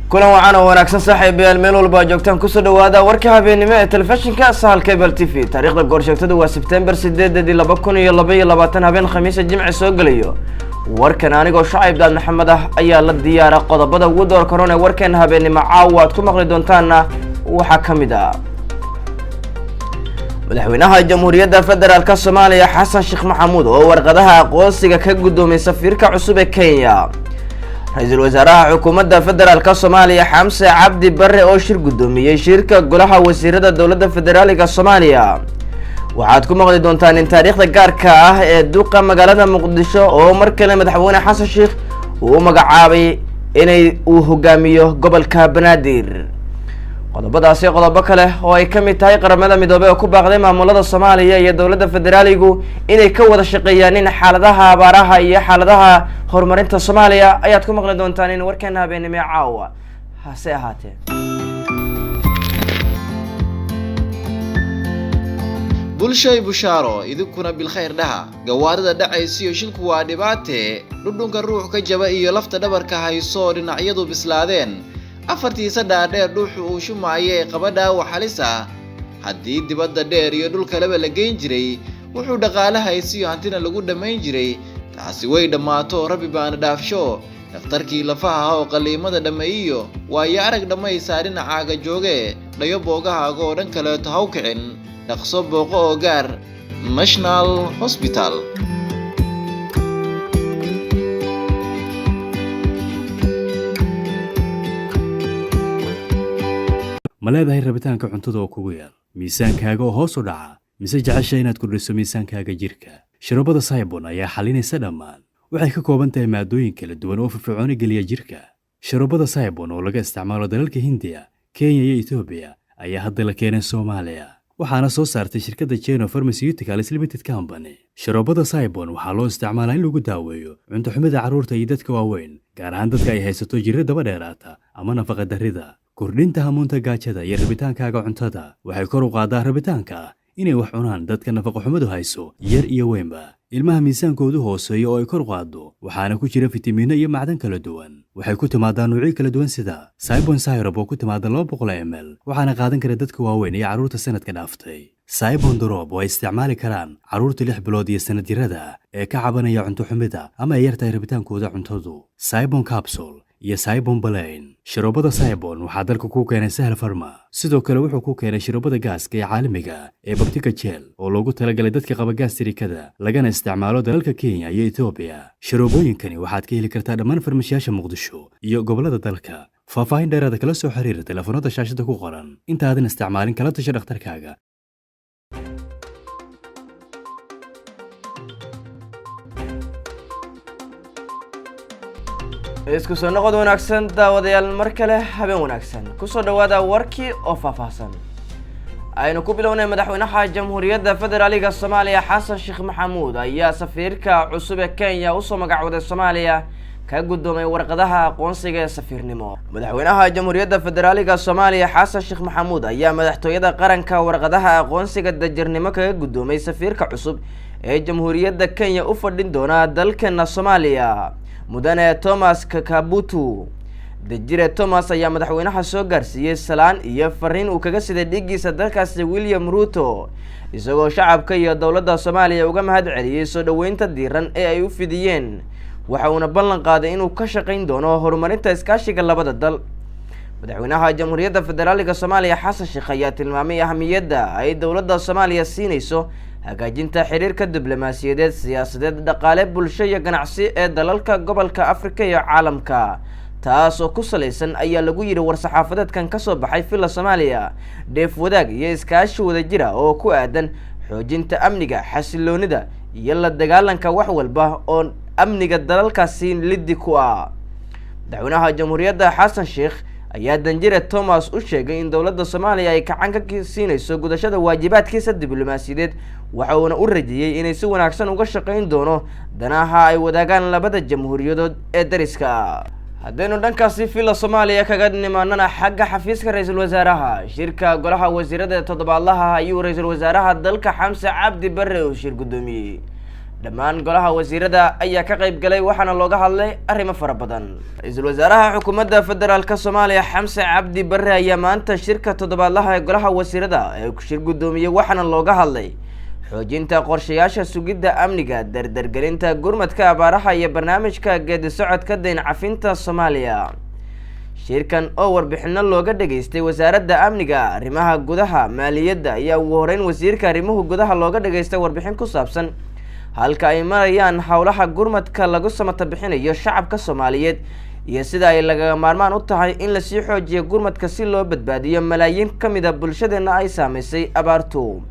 Kulan wacan oo wanaagsan, saaxiibayaal, meel walba aad joogtaan, kusoo dhawaada warka habeenimo ee telefishinka Sahal Cable TV. Taariikhda goorsheegtada waa Sebtembar 8-deedii 2022, habeen Khamiisa, Jimci soo gelayo. Warkan anigoo Shacayb Daad Maxamed ah ayaa la diyaara. Qodobada ugu door karoon ee warkeena habeenimo caawa aad ku maqli doontaanna waxaa ka mid ah: Madaxweynaha Jamhuuriyadda Federaalka Soomaaliya Xasan Sheekh Maxamuud oo warqadaha aqoonsiga ka guddoomiyay safiirka cusub ee Kenya; Ra-iisul Wasaaraha Xukuumadda Federaalka Soomaaliya Xamse Cabdi Barre oo shir guddoomiyey shirka Golaha Wasiirada Dowladda Federaaliga Soomaaliya. Waxaad ku maqli doontaan in taariikhda gaarka ah ee duqa magaalada Muqdisho oo mar kale Madaxweyne Xasan Sheekh uu u magacaabay inay uu hogaamiyo gobolka Banaadir. Qodobadaasi, qodobo kale oo ay ka mid tahay Qaramada Midoobey oo ku baaqday maamulada Soomaaliya iyo dowladda federaaligu inay ka wada shaqeeyaan in xaaladaha abaaraha iyo xaaladaha horumarinta Soomaaliya, ayaad ku maqli doontaan in warkeena habeenimo ee caawa. Hase ahaatee, Bulshay, bushaaro idinkuna bilkhayr dhaha. Gawaarida dhacaysiyo shilku waa dhibaatee, dhudhunka ruux ka jaba iyo lafta dhabarka hayso oo dhinacyadu bislaadeen, afartiisa dhaadheer dhuuxu uu shumaayee qaba dhaawac halis ah, haddii dibadda dheer iyo dhul kaleba la geyn jiray, wuxuu dhaqaale haysiyo hantina lagu dhammayn jiray, taasi way dhammaato, Rabbi baana dhaafsho. Dhakhtarkii lafaha ah oo qaliimada dhammeeyiyo waayo arag dhammaysaa dhinacaaga jooge, dhayo boogahaaga oo dhan kaleeto ha u kicin, dhaqso booqo oo gaar National Hosbital. Ma leedahay rabitaanka cuntada oo kugu yar, miisaankaaga oo hoos u dhaca, mise jecesha inaad kordhiso miisaankaaga jirka? Sharoobada Saybon ayaa xalinaysa dhammaan. Waxay ka kooban tahay maadooyin kala duwan oo firfircooni geliya jirka. Sharoobada Saybon oo laga isticmaalo dalalka Hindiya, Kenya iyo Etoobiya ayaa hadda la keenay Soomaaliya, waxaana soo saartay shirkadda Jeno Pharmaceuticals Limited Company. Sharoobada Saybon waxaa loo isticmaalaa in lagu daaweeyo cunto xumida carruurta iyo dadka waaweyn, gaar ahaan dadka ay haysato jirro daba dheeraata ama nafaqa darrida, kordhinta hamuunta gaajada iyo rabitaankaaga cuntada. Waxay kor u qaadaa rabitaanka inay wax cunaan dadka nafaqa xumadu hayso, yar iyo weynba, ilmaha miisaankoodu hooseeyo oo ay kor u qaaddo, waxaana ku jira fitamiino iyo macdan kala duwan. Waxay ku timaadaa nuucyo kala duwan, sida Saybon Syrup oo ku timaada 200 ml, waxaana qaadan kara dadka waaweyn iyo carruurta sanadka dhaaftay; Saybon Drop oo ay isticmaali karaan carruurta 6 bilood iyo sanadyarada ee ka cabanaya cunto xumida ama ay yartahay rabitaankooda cuntadu; Saybon Capsule iyo Saybon Plain. Sharoobada Saybon waxaa dalka ku keenay Sahal Farma. Sidoo kale wuxuu ku keenay sharoobada gaaska ee caalamiga ee Babtika Gel oo loogu talagalay dadka qaba gaastirikada, lagana isticmaalo dalalka Kenya iyo Etoobiya. Sharoobooyinkani waxaad ka heli kartaa dhammaan farmashiyaasha Muqdisho iyo gobollada dalka. Faahfaahin dheeraada kala soo xiriira telefoonada shaashada ku qoran. Intaadan isticmaalin, kala tasha dhakhtarkaaga. Isku soo noqod wanaagsan, daawadayaal, mar kale habeen wanaagsan. Kusoo dhawaada warkii oo faahfaahsan. Aynu ku bilownay: Madaxweynaha Jamhuuriyadda Federaaliga Soomaaliya Xasan Sheekh Maxamuud ayaa safiirka cusub ee Kenya usoo magacooday Soomaaliya ka guddoomay warqadaha aqoonsiga ee safiirnimo. Madaxweynaha Jamhuuriyadda Federaaliga Soomaaliya Xasan Sheekh Maxamuud ayaa Madaxtooyada Qaranka warqadaha aqoonsiga dajirnimo kaga guddoomay safiirka cusub ee Jamhuuriyadda Kenya u fadhin doona dalkeena Soomaaliya, Mudane Thomas Kakabutu. Dajire Thomas ayaa madaxweynaha soo gaarsiiyey salaan iyo fariin uu kaga siday dhiiggiisa dalkaasi William Ruto, isagoo shacabka iyo dowladda Soomaaliya uga mahad celiyey soo dhoweynta diiran ee ay u fidiyeen, waxa uuna ballan qaaday inuu ka shaqayn doono horumarinta iskaashiga labada dal. Madaxweynaha Jamhuuriyadda Federaaliga Soomaaliya Xasan Sheekh ayaa tilmaamay ahamiyadda ay dowladda Soomaaliya siinayso hagaajinta xiriirka diblomaasiyadeed, siyaasadeed, dhaqaale, bulsho iyo ganacsi ee dalalka gobolka Afrika iyo caalamka, taas oo ku salaysan, ayaa lagu yidhi war-saxaafadeedkan kasoo baxay Villa Soomaaliya, dheef wadaag iyo iskaashi wadajira oo ku aadan xoojinta amniga, xasiloonida iyo la dagaalanka wax walba oo amniga dalalkaasi liddi ku ah. Madaxweynaha Jamhuuriyadda Xasan Sheekh ayaa danjire Thomas u sheegay in dowladda Soomaaliya ay gacan ka siinayso gudashada waajibaadkiisa diblomaasiyadeed, waxa uuna u rajeeyey inay si wanaagsan uga shaqayn doono danaha ay wadaagaan labada jamhuuriyadood ee dariska. Haddaynu dhankaasi Villa Soomaaliya kaga nimaanana, xagga xafiiska ra-iisul wasaaraha, shirka Golaha Wasiirada toddobaadlaha ayuu ra-iisul wasaaraha dalka Xamse Cabdi Barre uu shir guddoomiyey. Dhammaan golaha wasiirada ayaa ka qayb galay, waxaana looga hadlay arrimo fara badan. Ra-iisul wasaaraha Xukuumadda Federaalka Soomaaliya Xamse Cabdi Barre ayaa maanta shirka toddobaadlaha ee golaha wasiirada ee shir guddoomiyey, waxaana looga hadlay xoojinta qorshayaasha sugidda amniga, dardargelinta gurmadka abaaraha iyo barnaamijka geedi socodka dayn cafinta Soomaaliya. Shirkan oo warbixino looga dhageystay Wasaaradda Amniga, Arrimaha Gudaha, Maaliyadda ayaa ugu horeyn wasiirka arrimuhu gudaha looga dhageystay warbixin ku saabsan halka ay marayaan howlaha gurmadka lagu samata bixinayo shacabka Soomaaliyeed iyo sida ay lagaga maarmaan u tahay in lasii xoojiyo gurmadka si loo badbaadiyo malaayiin ka mid a bulshadeenna ay saameysay abaartu.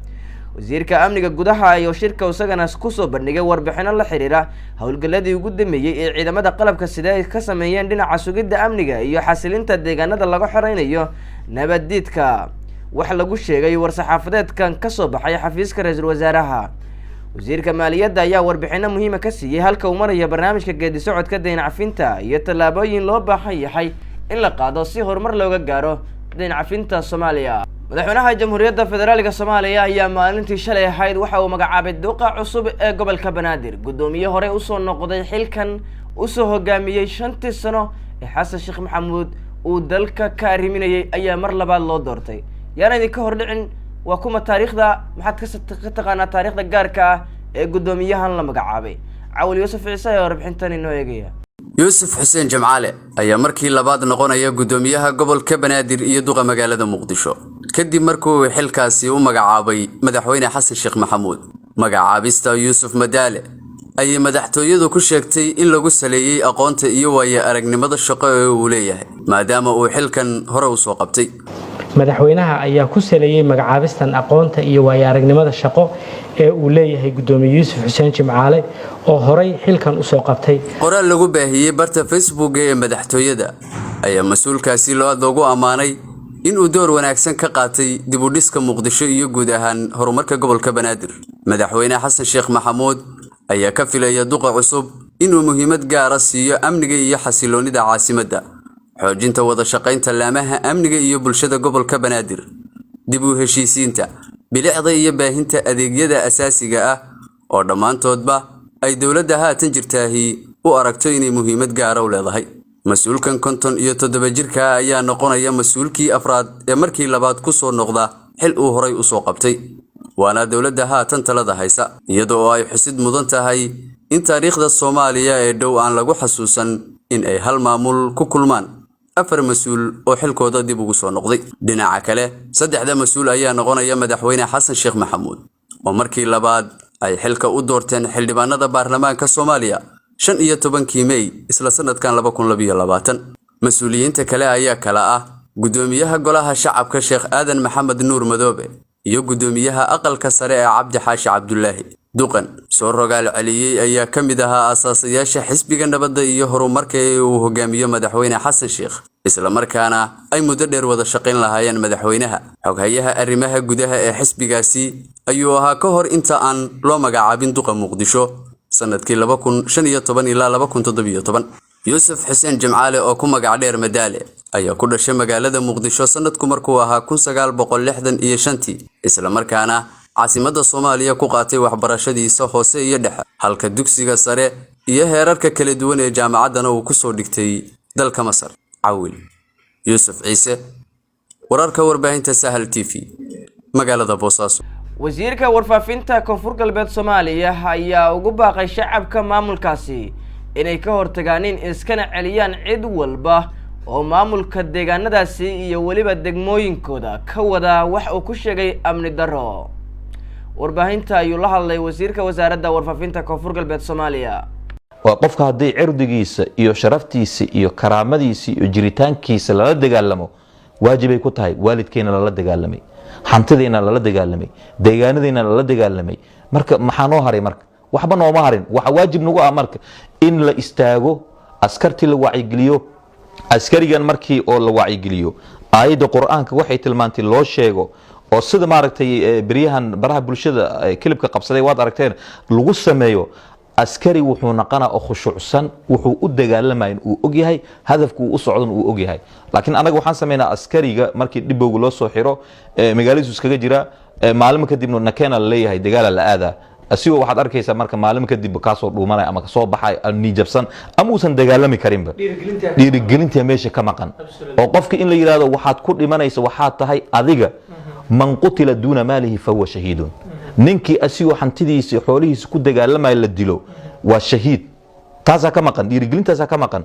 Wasiirka amniga gudaha ayuu shirka isagana kusoo bandhigay warbixino la xiriira howlgaladii ugu dambeeyey ee ciidamada qalabka sida ay ka sameeyeen dhinaca sugidda amniga iyo xasilinta deegaanada laga xoreynayo nabaddiidka, wax lagu sheegay war-saxaafadeedkan kasoo baxay xafiiska ra-iisul wasaaraha. Wasiirka maaliyadda ayaa warbixino muhiima ka siiyey halka uu marayo barnaamijka geedi socodka dayn cafinta iyo tallaabooyin loo baahan yahay in la qaado si horumar looga gaaro dayn cafinta Soomaaliya. Madaxweynaha Jamhuuriyadda Federaalka Soomaaliya ayaa maalintii shalay ahayd waxa uu magacaabay duqa cusub ee gobolka Banaadir. Guddoomiye horey usoo noqday xilkan, usoo hogaamiyey 5-tii sano ee Xasan Sheekh Maxamuud uu dalka ka arriminayay, ayaa mar labaad loo doortay. Yaana idinka hordhicin, waa kuma? Taariikhda maxaad ka taqaanaa, taariikhda gaarka ah ee guddoomiyahan la magacaabay? Cawil Yuusuf Ciise ayaa warbixintan inoo eegaya. Yuusuf Xuseen Jimcaale ayaa markii labaad noqonaya guddoomiyaha gobolka Banaadir iyo duqa magaalada Muqdisho, kadib markuu xilkaasi u magacaabay Madaxweyne Xasan Sheekh Maxamuud. Magacaabista Yuusuf Madaale ayay madaxtooyadu ku sheegtay in lagu saleeyey aqoonta iyo waayo aragnimada shaqo ee uu leeyahay, maadaama uu xilkan hore usoo qabtay. Madaxweynaha ayaa ku saleeyey magacaabistan aqoonta iyo waayo aragnimada shaqo ee uu leeyahay Gudoomiye Yuusuf Xuseen Jimcaale oo horay xilkan usoo qabtay. Qoraal lagu baahiyey barta Facebook ee madaxtooyada ayaa mas-uulkaasi loogu ammaanay inuu door wanaagsan ka qaatay dib u dhiska Muqdisho iyo guud ahaan horumarka gobolka Banaadir. Madaxweyne Xasan Sheekh Maxamuud ayaa ka filaya duqa cusub inuu muhiimad gaara siiyo amniga iyo xasiloonida caasimadda, xoojinta wada shaqaynta laamaha amniga iyo bulshada gobolka Banaadir, dib u heshiisiinta, bilicda iyo baahinta adeegyada asaasiga ah oo dhammaantoodba ay dowladda haatan jirtaahi u aragto inay muhiimad gaara u leedahay. Mas-uulkan 57 jirka ah ayaa noqonaya mas-uulkii afraad ee markii labaad ku soo noqda xil uu horay usoo qabtay, waana dowladda haatan talada haysa, iyada oo ay xusid mudan tahay in taariikhda Soomaaliya ee dhow aan lagu xasuusan in ay hal maamul ku kulmaan afar mas-uul oo xilkooda dib ugu soo noqday. Dhinaca kale, saddexda mas-uul ayaa noqonaya Madaxweyne Xasan Sheekh Maxamuud oo markii labaad ay xilka u doorteen xildhibaanada baarlamaanka Soomaaliya 15-kii Mey isla sanadkan 2022. Mas-uuliyiinta kale ayaa kala ah guddoomiyaha Golaha Shacabka Sheekh Aadan Maxamed Nuur Madoobe iyo guddoomiyaha Aqalka Sare ee Cabdi Xaashi Cabdulaahi. Duqan soo rogaal celiyey ayaa ka mid ahaa asaasayaasha Xisbiga Nabadda iyo Horumarka ee uu hogaamiyo Madaxweyne Xasan Sheekh, islamarkaana ay muddo dheer wada shaqayn lahaayeen madaxweynaha. Xoghayaha arrimaha gudaha ee xisbigaasi ayuu ahaa ka hor inta aan loo magacaabin duqa Muqdisho sanadkii 2015 ilaa 2017. Yuusuf Xuseen Jimcaale oo ku magac dheer Madaale ayaa ku dhashay magaalada Muqdisho sanadku markuu ahaa 1965-tii, islamarkaana caasimadda Soomaaliya ku qaatay waxbarashadiisa hoose iyo dhexe, halka dugsiga sare iyo heerarka kala duwan ee jaamacaddana uu kusoo dhigtay dalka Masar. Cawil Yuusuf Ciise, wararka warbaahinta Sahal TV, magaalada Boosaaso. Wasiirka warfaafinta Koonfur Galbeed Soomaaliya ayaa ugu baaqay shacabka maamulkaasi inay ka hortagaanin iskana celiyaan cid walba oo maamulka deegaanadaasi iyo weliba degmooyinkooda ka wada wax uu ku sheegay amni darro. Warbaahinta ayuu la hadlay wasiirka Wasaaradda Warfaafinta Koonfur Galbeed Soomaaliya. Waa qofka haddii cirdigiisa iyo sharaftiisa iyo karaamadiisa iyo jiritaankiisa lala dagaalamo, waajibay ku tahay. Waalidkeyna lala dagaalamay, hantidayna lala dagaalamay, deegaanadayna lala dagaalamay, marka maxaa noo haray? Marka waxba nooma harin. Waxa waajib nagu ah marka in la istaago, askartii la wacyigeliyo. Askarigan markii oo la wacyigeliyo, aayadda Qur-aanka waxay tilmaantay loo sheego, oo sida maaragtay beryahan baraha bulshada kilibka qabsaday waad aragteen lagu sameeyo, askari wuxuu naqanaa oo khushuucsan, wuxuu u dagaalamayn uu ogyahay, hadafku uu u socdan uu ogyahay. Laakiin anaga waxaan sameynaa, askariga markii dhibowga loo soo xiro, magaaladiisu iskaga jira, maalmo kadibna nakeena la leeyahay, dagaala la aadaa. Asigoo waxaad arkaysaa marka maalin kadib kaasoo dhuumanaya ama kasoo baxay niijabsan ama uusan dagaalami karinba. Dhiirigelinta meesha ka maqan oo qofka in la yidhahdo waxaad ku dhimanaysa waxaad tahay adiga, man qutila duuna maalihi fahuwa shahiidun. Ninkii asigoo hantidiisa iyo xoolihiisa ku dagaalamaya la dilo waa shahiid. Taasaa ka maqan, dhiirigelintaasaa ka maqan,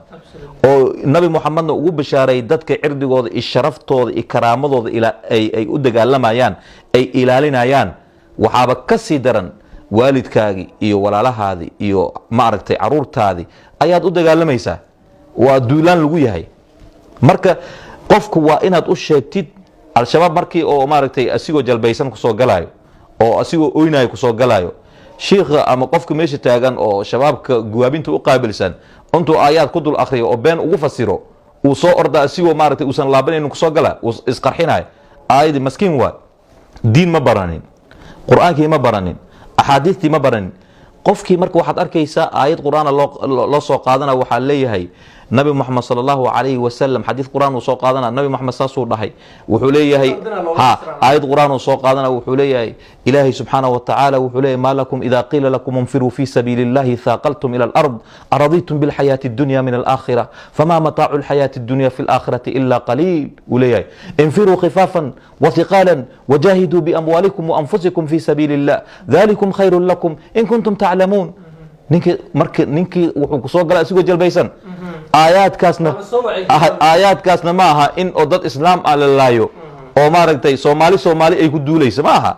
oo Nabi Muxamedna ugu bishaaray dadka cirdigooda iyo sharaftooda iyo karaamadooda ay u dagaalamayaan, ay ilaalinayaan. Waxaaba ka sii daran waalidkaagii iyo walaalahaadii iyo maaragtay caruurtaadii ayaad u dagaalamaysaa, waa duulaan lagu yahay. Marka qofku waa inaad u sheegtid Al-Shabaab markii oo maaragtay asigoo jalbaysan kusoo galaayo oo asigoo oynayo kusoo galaayo, shiikha ama qofka meesha taagan oo shabaabka guwaabinta u qaabilsan intuu aayaad ku dul akriyo oo been ugu fasiro, uu soo orda asigoo maaragtay uusan laabanaynin kusoo gala, uu isqarxinayo aayadii. Maskiin waa, diin ma baranin, Qur-aankii ma baranin, axaadiistii ma baranin qofkii. Marka waxaad arkaysaa aayad Qur-aana loo soo qaadana, waxaa leeyahay Nabi Muxamed sala Allahu calayhi wasalam, xadiis Qur-aan uu soo qaadana, Nabi Muxamed saasuu dhahay, wuxuu leeyahay ha aayad Qur-aan uu soo qaadana, wuxuu leeyahay Ilaahay subxaanahu wa tacaala wuxuu leeyahay: "Maa lakum idaa qiila lakum infiruu fi sabiili illahi thaaqaltum ila alard, araditum bilxayaati addunya min alaakhira, famaa mataacu alxayaati addunya fi alaakhirati ila qaliil." Uu leeyahay: "Infiruu khifaafan wathiqaalan wajaahiduu biamwaalikum waanfusikum fi sabiili illah, dhalikum khayrun lakum in kuntum taclamuun." Ninkii marka ninkii wuxuu kusoo galaa isagoo jalbaysan aayaadkaasna. Aayaadkaasna ma aha in oo dad islaam ah la laayo oo maaragtay Soomaali ay ku duulaysa ma aha.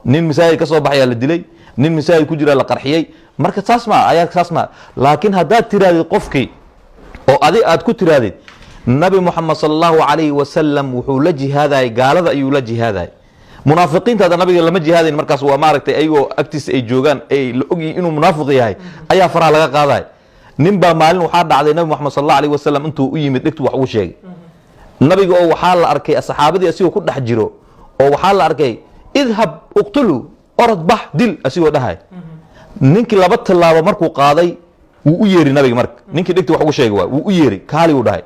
Nin masaajid ka soo baxayaa la dilay, nin masaajid ku jira la qarxiyey. Marka saas ma aha aayaadka, saas ma aha. Laakiin haddaad tirahdid qofkii oo adi aad ku tirahdid Nabi Muxamed sala Allahu calayhi wasalam wuxuu la jihaadayay gaalada, ayuu la jihaadayay munaafiqiinta, hadda nabiga lama jihaadayn. Markaas waa maaragtay ayagoo agtiisa ay joogaan ay la ogyihin inuu munaafiq yahay ayaa faraha laga qaaday. Nin baa maalin waxaa dhacday Nabi Muxamed sal Allah alayhi wasalam intuu u yimid dhigtu wax ugu sheegay nabiga, oo waxaa la arkay saxaabadii asigoo ku dhex jiro, oo waxaa la arkay "Idhab uqtulu", orod bax dil asigoo dhahay. Ninkii laba tallaabo markuu qaaday wuu u yeeri nabiga. Marka ninkii dhigta wax ugu sheegay waay, wuu u yeeri, "Kaali," uu dhahay.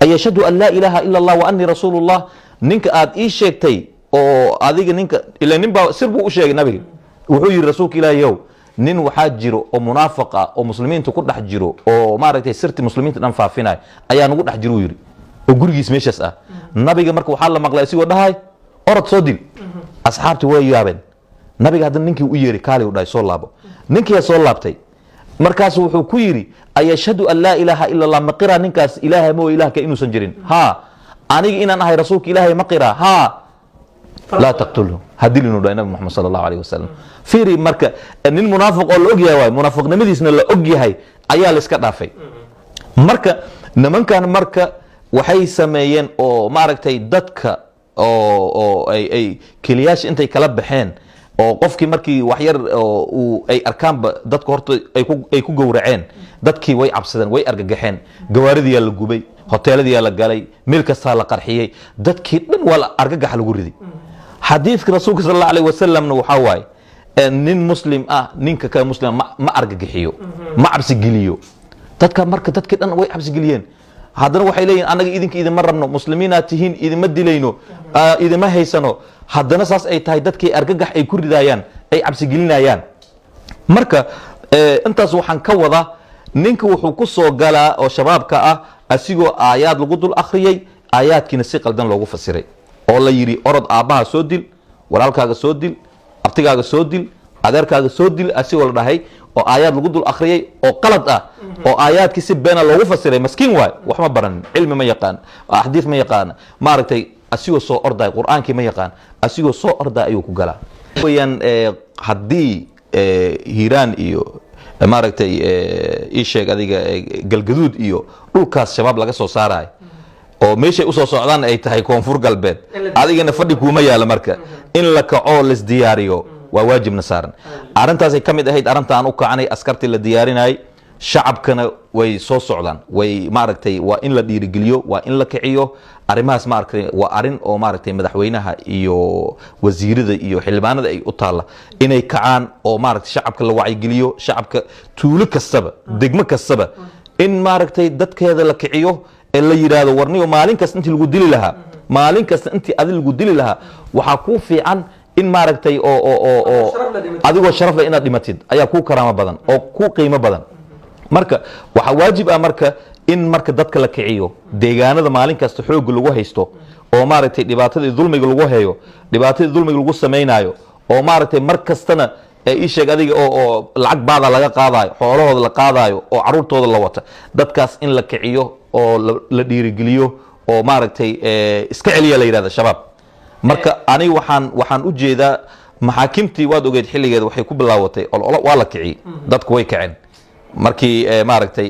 "Ayashhadu an laa ilaaha ila Allah wa annii rasuulullah?" Ninka aad ii sheegtay oo adiga ninka ila nin baa sir buu u sheegay nabiga. Wuxuu yidhi: "Rasuulka Ilaahiyow, nin waxaa jiro oo munaafiq ah oo muslimiinta ku dhex jiro oo maaragtay sirti muslimiinta dhan faafinaya ayaa nagu dhex jiro," uu yidhi, "oo gurigiis meeshaas ah." Nabiga marka waxaa la maqlay asigoo dhahay: "Orod soo dil." Asxaabtii way yaabeen. Nabiga haddana ninkii u yeeri, "Kaali," u dhahay, "soo laabo." Ninkiyaa soo laabtay. Markaasu wuxuu ku yidhi: "Ayashhadu an laa ilaaha ila Allah? Ma qiraa ninkaas Ilaahay moo ilaah ka inuusan jirin? Haa. Aniga inaan ahay rasuulka Ilaahay ma qiraa? Haa. Laa taqtulhu," ha dilin, uu dhahay Nabi Muxamed sala Allahu alayhi wasalam. Fiiri, marka nin munaafiq oo la og yahay waay, munaafiqnimadiisna la og yahay ayaa la iska dhaafay. Marka nimankan marka waxay sameeyeen oo maaragtay dadka oo ay keliyaasha intay kala baxeen oo qofkii markii wax yar oo uu ay arkaanba dadka horta ay ku gowraceen. Dadkii way cabsadeen, way argagaxeen. Gawaaridiyaa la gubay, hoteeladiyaa la galay, meel kastaa la qarxiyey. Dadkii dhan waa argagax lagu riday. Xadiidka rasuulka sal Allahu alayhi wasalamna waxaa waaye nin muslim ah ninka kale muslim ma argagixiyo, ma cabsigeliyo dadka. Marka dadkii dhan way cabsigeliyeen. Haddana waxay leeyihin: "Annaga idinka idinma rabno, muslimiinaad tihiin, idinma dilayno, idinma haysano." Haddana saas ay tahay dadkii argagax ay ku ridaayaan, ay cabsigelinayaan. Marka intaas waxaan ka wadaa ninka wuxuu ku soo galaa oo shabaabka ah asigoo aayaad lagu dul akhriyey, aayaadkiina si qaldan loogu fasiray oo la yidhi: "Orod aabbaha soo dil, walaalkaaga soo dil, abtigaaga soo dil, adeerkaaga soo dil," asigoo la dhahay oo aayaad lagu dul akhriyey oo qalad ah oo aayaadkii si beena loogu fasiray. Maskiin waay, wax ma baranin, cilmi ma yaqaan, axaadiis ma yaqaan, maaragtay asigoo soo orday Qur-aankii ma yaqaan, asigoo soo orday ayuu ku galaa weyaan. Haddii Hiiraan iyo maaragtay ii sheeg adiga Galgaduud iyo dhulkaas shabaab laga soo saarayo oo meeshay usoo socdaan ay tahay Koonfur Galbeed, adigana fadhi kuuma yaalo. Marka in la kaco, laisdiyaariyo waa waajibna saaran. Arrintaasay ka mid ahayd arrinta aan u kacanay, askartii la diyaarinayay. Shacabkana way soo socdaan, way maaragtay waa in la dhiirigeliyo, waa in la kiciyo arrimahaas. Maaragtay waa arrin oo maaragtay madaxweynaha iyo wasiirada iyo xildhibaanada ay u taalla inay kacaan oo maaragtay shacabka la wacyigeliyo. Shacabka tuulo kastaba, degmo kastaba in maaragtay dadkeeda la kiciyo ee la yidhaahdo: "Warniyo, maalin kasta intii lagu dili lahaa, maalin kasta intii adi lagu dili lahaa, waxaa kuu fiican In maaragtay oo adigoo sharaf leh inaad dhimatid ayaa kuu karaamo badan oo kuu qiimo badan. Marka waxaa waajib ah marka in marka dadka la kiciyo, deegaanada maalin kasta xoogga lagu haysto oo maaragtay dhibaatadii dulmiga lagu hayo, dhibaatadii dulmiga lagu samaynayo, oo maaragtay mar kastana ii sheeg adiga oo lacag baada laga qaadayo, xoolahooda la qaadayo oo caruurtooda la wata, dadkaas in la kiciyo oo la dhiirigeliyo oo maaragtay iska celiya la yidhahda Shabaab. Marka aniga waxaan u jeedaa maxaakimtii waad ogeyd xilligeeda waxay ku bilaawatay ololo, waa la kiciyey, dadku way kaceen. Markii maaragtay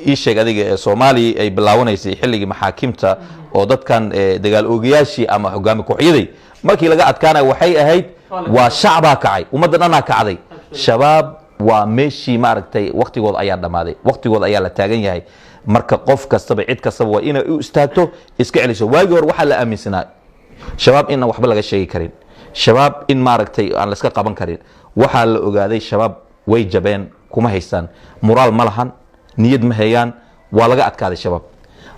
ii sheeg adiga Soomaaliya ay bilaawanaysay xilligii maxaakimta oo dadkan dagaal oogayaashii ama hogaami kooxyaday markii laga adkaanayo, waxay ahayd waa shacbaa kacay, ummadda dhanaa kacday. Shabaab waa meeshii maaragtay waktigooda ayaa dhammaaday, waktigooda ayaa la taagan yahay. Marka qof kastaba, cid kastaba waa inay u istaagto, iska celiso. Waagii hore waxaa la aaminsanaa Shabaab inaan waxba laga sheegi karin, Shabaab in maaragtay aan la iska qaban karin. Waxaa la ogaaday Shabaab way jabeen, kuma haystaan muraal, ma lahan niyad, ma hayaan, waa laga adkaaday Shabaab.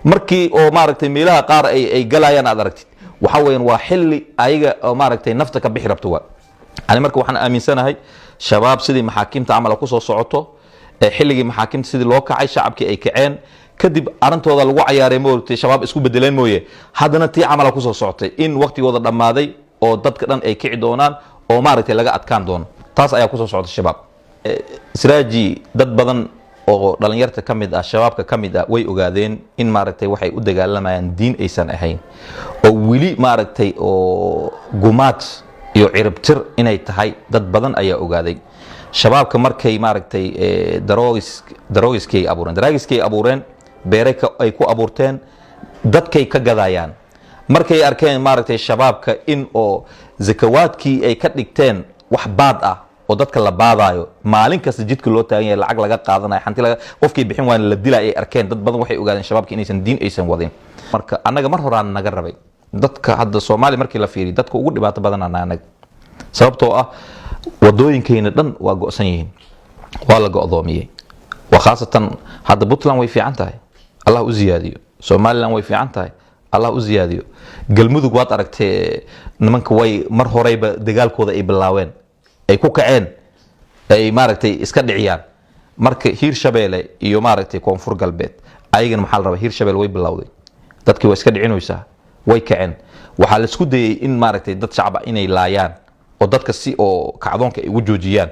Markii oo maaragtay meelaha qaar ay galayaan aad aragtid, waxa weeyaan waa xilli ayaga oo maaragtay nafta ka bixi rabto. Waa ani marka waxaan aaminsanahay Shabaab sidii maxaakiimta camal ku soo socoto, xilligii maxaakiimta sidii loo kacay, shacabkii ay kaceen, kadib arrintooda lagu cayaaray, moogtay, Shabaab isku bedeleen mooye, haddana tii camala kusoo socotay in waqtigooda dhammaaday oo dadka dhan ay kici doonaan oo maaragtay laga adkaan doono. Taas ayaa kusoo socota Shabaab. Siraaji, dad badan oo dhalinyarta ka mid ah, Shabaabka ka mid ah, way ogaadeen in maaragtay waxay u dagaalamayaan diin aysan ahayn oo weli maaragtay oo gumaad iyo ciribtir inay tahay. Dad badan ayaa ogaaday. Shabaabka markay maaragtay daroogis daroogiskay abuureen, daraagiskay abuureen, beere ay ku abuurteen, dadkay ka gadayaan. Markay arkeen maaragtay Shabaabka in oo zakawaadkii ay ka dhigteen wax baad ah oo dadka la baadaayo, maalin kasta jidka loo taagan yahay, lacag laga qaadanayo, xanti laga qofkii bixin waana la dilay ay arkeen, dad badan waxay ogaadeen Shabaabka inaysan diin aysan wadin. Marka annaga mar horaan naga rabay dadka hadda Soomaaliya markii la fiiriyo dadka ugu dhibaato badan annaga, sababtoo ah wadooyinkayna dhan waa go'san yihiin, waa la go'doomiyey. Waa khaasatan hadda Puntland way fiican tahay, Allah u ziyaadiyo. Somaliland way fiican tahay, Allah u ziyaadiyo. Galmudug waad aragtee, nimanka way mar horeyba dagaalkooda ay bilaaween, ay ku kaceen, ay maaragtay iska dhiciyaan. Marka Hiirshabeele iyo maaragtay Koonfur Galbeed ayagana maxaa la rabaa? Hiirshabelle way bilowday, dadkii waa iska dhicinaysaa, way kaceen. Waxaa la isku dayay in maaragtay dad shacaba inay laayaan oo dadka si oo kacdoonka ay ugu joojiyaan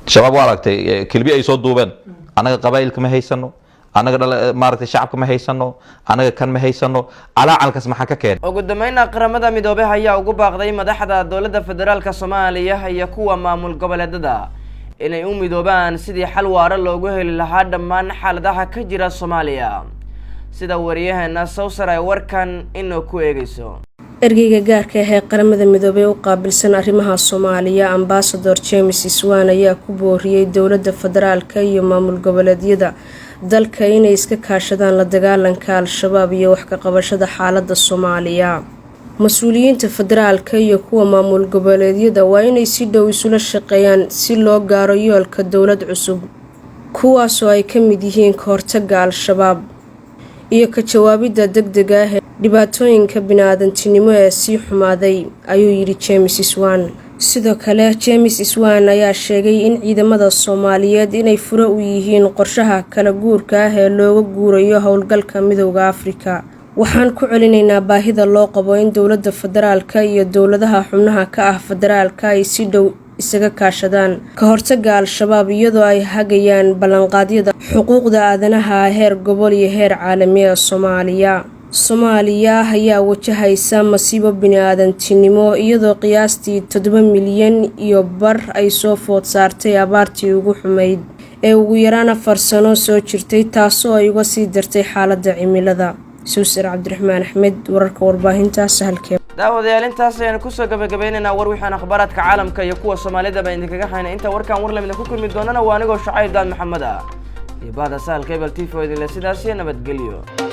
Shabaab. Waa aragtay kelbi ay soo duubeen: "Annaga qabaa'ilka ma haysano, annaga maaragtay shacabka ma haysano, annaga kan ma haysano." Calaacalkaas maxaa ka keenay? Ugu dambeynna, Qaramada Midoobey ayaa ugu baaqday madaxda dowladda federaalka Soomaaliya iyo kuwa maamul goboleedada inay u midoobaan sidii xal waara loogu heli lahaa dhammaan xaaladaha ka jira Soomaaliya, sida wariyaheena Sawsar ay warkan inoo ku eegeyso. Ergeyga gaarka ah ee Qaramada Midoobey u qaabilsan arrimaha Soomaaliya, Ambasador James Swan, ayaa ku booriyey dowladda federaalka iyo maamul goboleedyada dalka inay iska kaashadaan la dagaalanka Al-Shabaab iyo wax ka qabashada xaalada Soomaaliya. Mas-uuliyiinta federaalka iyo kuwa maamul goboleedyada waa inay si dhow isula shaqeeyaan si loo gaaro yoolka dowlad cusub, kuwaasoo ay ka mid yihiin ka hortaga Al-Shabaab iyo ka jawaabidda degdega ah ee dhibaatooyinka bini-aadantinimo ee sii xumaaday, ayuu yidhi James Swan. Sidoo kale, James Swan ayaa sheegay in ciidamada Soomaaliyeed inay fure u yihiin qorshaha kala guurka ah ee looga guurayo howlgalka Midowda Afrika. "Waxaan ku celinaynaa baahida loo qabo in dowladda federaalka iyo dowladaha xubnaha ka ah federaalka ay si dhow isaga kaashadaan ka hortaga Al-Shabaab, iyadoo ay hagayaan ballanqaadyada xuquuqda aadanaha heer gobol iyo heer caalami ee Soomaaliya." Soomaaliya ayaa wajahaysa masiibo bini-aadantinimo, iyadoo qiyaastii 7.5 milyan ay soo food saartay abaartii ugu xumayd ee ugu yaraan 4 sano soo jirtay, taasoo ay uga sii dartay xaaladda cimilada. Suusar Cabdiraxmaan Axmed, wararka warbaahinta Sahalkee. Daawadayaal, intaas ayaanu kusoo gabagabeynaynaa war wixaan akhbaaraadka caalamka iyo kuwa Soomaalidaba idinkaga hayna. Inta warkan war lamida ku kulmi doonana, waa anigoo Shacayb Daad Maxamed ah iyo bahda Sahal Cable TV oo idinle sidaas iyo nabadgelyo.